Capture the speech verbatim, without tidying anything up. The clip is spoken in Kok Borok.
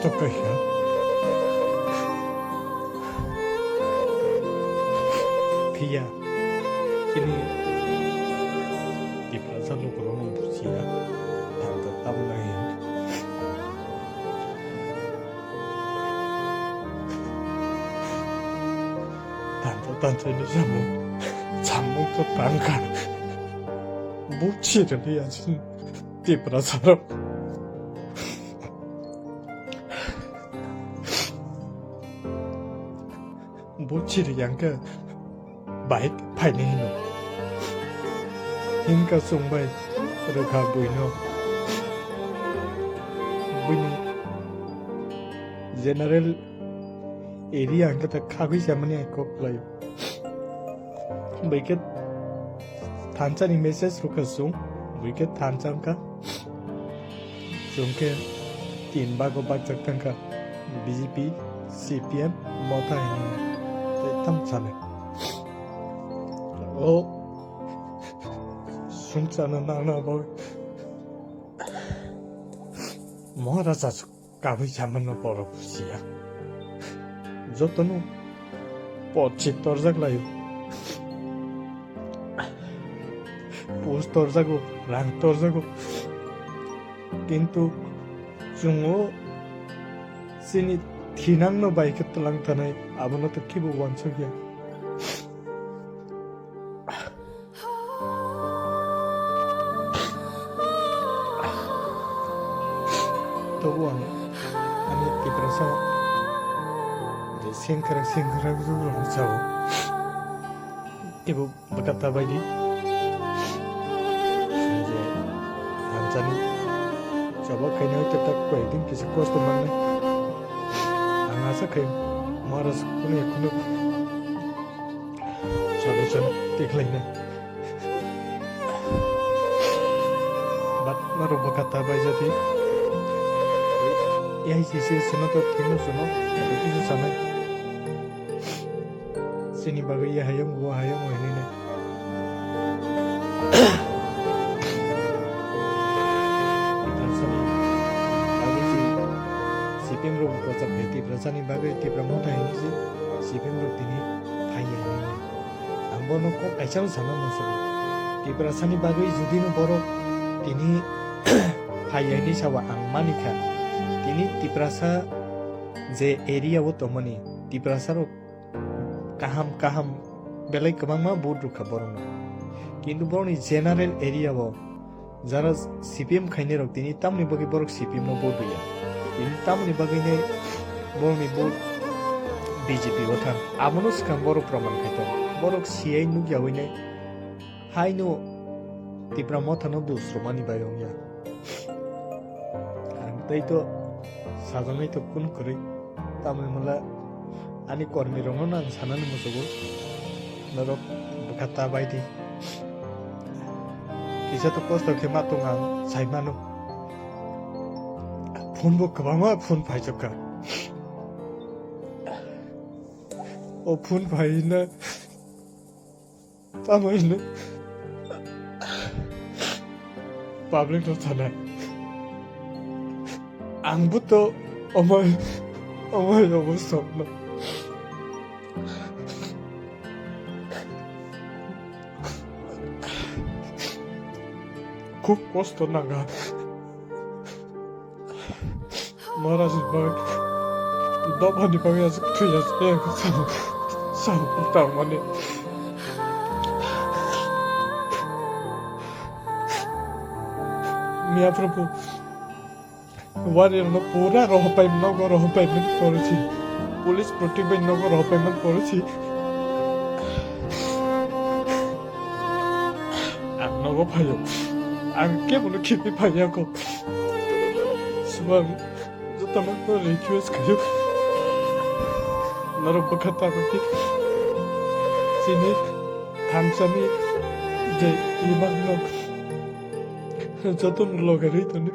Tokaiha. Phiya. Chini Tiprasa lukurokno bujiya. Tangta tamnai. Tangta tamsai ni samung. Samung to tangka. Buji rwliya chini Tiprasa rok. Bo chiri yang khe bike phainai hino. Hinka chwng bai rwkha buino. Buini general area hwnkhe ta khagwi chamani kok khlaio. Bai khe thansa ni message rwkha chwng, bai khe thansa wngkha. Chwng khe tin bago bakjak thangkha, B J P, C P M, Motha hinwi tei tam sanai. O swngcharno nangna bagwi Maharaja Kabui chamano borok bujiya. Jotono porchi torjak laio. Pus torjago, rang torjago. Kintu chwng o chini thinangno bai khe twlang tanai, abono to kibo uansukya. Tobo ang ani Tiprasa je sengkrak sengkrak rwrok sao. Ebo bwkha ta bai di. Je thansani choba khaina hoi ta koi din kisa kosto mangnai. Ang asa khai maras kunu kunu Solution tikhlaina. But norok bwkha ta bai jati. A I C C S no to thengno suno, kisu sanai. Chini bagwi ya hayung, bo hayung, hinwi nai. Tiprasani bagwi si C P M rok bwchak khe Tiprasani bagwi Tipra Motha hinwi si C P M rok tini phaiya hinwi. Ang bono kok kaisa no sana muchungo. Tiprasani bagwi jodi no borok tini phaiya hinwi sawa ang manikha. Tini Tiprasa je area o tongmani Tiprasa rok kaham kaham belai kwbangma vote rwkha borokno. Kintu borokni general area o jara C P M khainai rok tini tamoni bagwi borok C P M no vote rwya. Tini tamoni bagwi nai borokni vote B J P o thang. Abono swkang borok proman khai tongo. Borok siyai nukya hwnwi nai haino Tipra Motha no dusrumani bai wngya. Ang tei to sajaknai to kunu kwrwi. Tamoni hwnla ani kormi rokno ang sanani muchungo. Norok bwkha ta bai di. Kisa to kosto khe ma tong ang sai mano. Phone bo kwbangma phone phaichukha. O phone phaina tamo hino public no thanai. Ang bo to omoi, omoi obo sokno. Khub kosto nanga. Maharaj ni bagwi, dophani bagwi aswk thwi aswk khe ang khe sao, sao tangmani. Miya Prabhu, warrior no pura rohopai, nogo rohopai man porichi. Police protect bai nogo rohopai man porichi. Ang nogo phaio. Ang kebono khibi phaiya kho. Subang jotono request khaio. Norok bwkha ta bai di. Chini thansani je imang no jotono loge rwi toni.